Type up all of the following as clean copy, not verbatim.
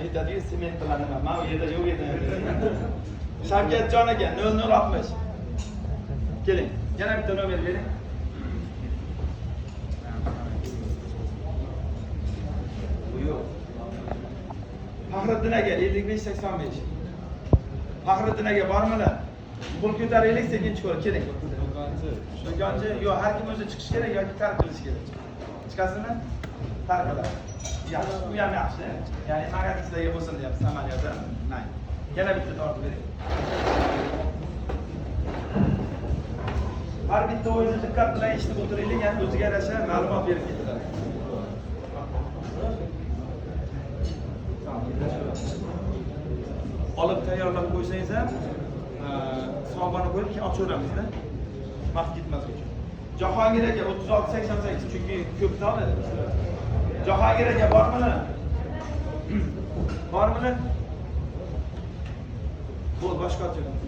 Aytadiyu, sement bilan nima, man u yerda yo'q edim. Shavkatjon aka, 0060. Keling, yana bitta nomer bering. Bu yo'q. Faxriddin aka, 5585. Faxriddin aka bormilar? Qo'l ko'taraylik, sekin chiqib keling. Do'konchi, yo'q, har kim o'zi chiqishi kerak yoki tark qilishi kerak. Chiqasizmi? Tark qiladi. Yaxshi, u ham yaxshi. Ya'ni magazin sizlarga bo'lsin deyapsiz amaliyotda. Mayli. Yana bitta tortib bering. Har bitta o'yinni diqqat bilan eshitib o'tiraylik, ya'ni o'ziga yarasha ma'lumot berib ketiladi. Olib tayyorlab qo'ysangiz ham, hisobini qo'yib keyin ochaveramizda. Vaqt ketmasligi uchun. Jahongir aka, 3688, chunki ko'p oladi. Jahongir aka bormi? Bormi? Bo'l, boshqa ochaveramiz.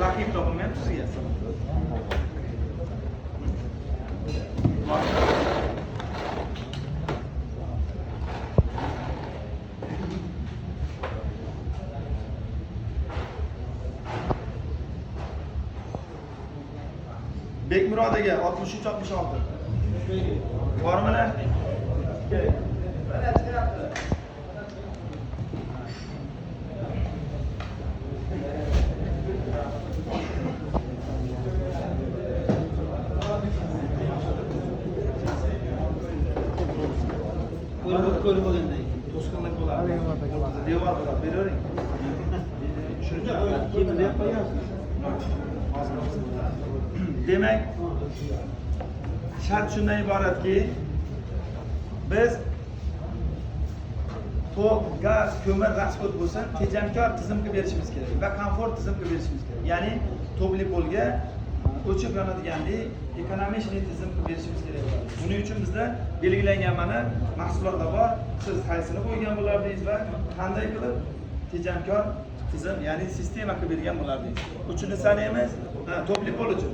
Raqib topilmayapti sizga. Bormi? Bekmurod aka, 63 66. Bormilar? Keling. Mana chiqyapti. Ko'rib ko'rib bo'lgandan keyin. To'sqinlik bo'ladi. O'rtada devor bo'ladi. Beravering. Keyin nima qo'yasiz? Demak, shart shundan iboratki, biz tok, gaz, ko'mir расход bo'lsin, tejamkor tizim qilib berishimiz kerak va komfort tizim qilib berishimiz kerak. Ya'ni tokli polga o'chib yonadiganlik, экономичный tizim qilib berishimiz kerak bo'ladi. Buning uchun bizda belgilangan mana mahsulotlar bor. Siz qaysini qo'ygan bo'lardingiz va qanday qilib tejamkor tizim, ya'ni sistema qilib bergan bo'lardingiz? Uchini sanaymiz. Ha, tokli pol uchun.